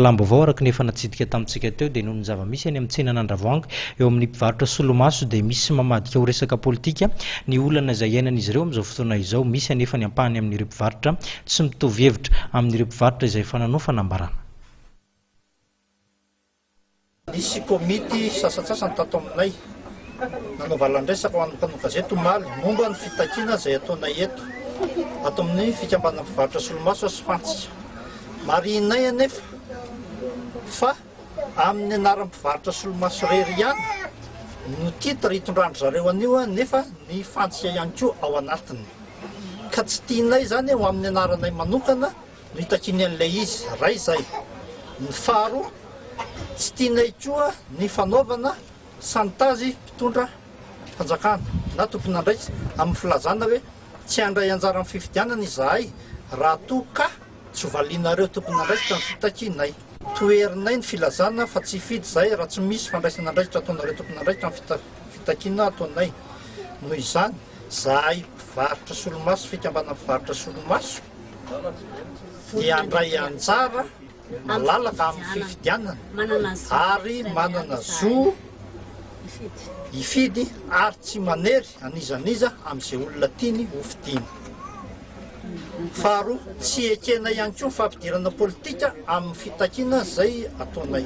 Lalam-baovao araka ny efa natsidika tamintsika teo dia noho ny zava-misy any amin'ny tsenan'Andravoahangy eo amin'ny mpivarotra solomaso dia misy mamadika ho resaka politika ny olana izay iainan'izy ireo amin'izao fotoana izao. Misy anefa ny ampahany amin'ireo mpivarotra tsy mitovy hevitra amin'ireo mpivarotra izay efa nanao fanambarana. Nisy komity sasantsasany tato aminay nanao valan-dresaka ho an'ny mpanao gazety omaly momba ny fitakiana izay ataonay eto ato amin'ny fikambanana mpivarotra solomaso sy fantsika. Marihinay anefa fa amin'ny anaran'ny mpivarotra solomaso irery ihany no titre itondran-dry zareo an'io nefa ny fantsika ihany koa ao anatiny. Ka tsy tianay izany ho amin'ny anaranay manokana no itakiany an'ilay izy, iray izay. Ny faharoa, tsy tianay koa ny fanaovana santazy mpitondra fanjakana na tompon'andraikitra amin'ny filazana hoe tsy handray anjara amin'ny fifidianana izahay raha toa ka tsy hovalianareo tompon'andraikitra ny fitakianay. Toherinay ny filazana fa tsy hifidy izahay raha tsy misy fandraisana andraikitra ataonareo tompon'andraikitra amin'ny fitakiana ataonay. Noho izany, izahay mpivarotra solomaso, fikambanana mpivarotra solomaso, dia handray anjara malalaka amin'ny fifidianana ary manana zo hifidy ary tsy manery an'iza n'iza amin'izay olona tiany ho fidiana. Faharoa, tsy ekena ihany koa ny fampidirana politika amin'ny fitakiana izay ataonay.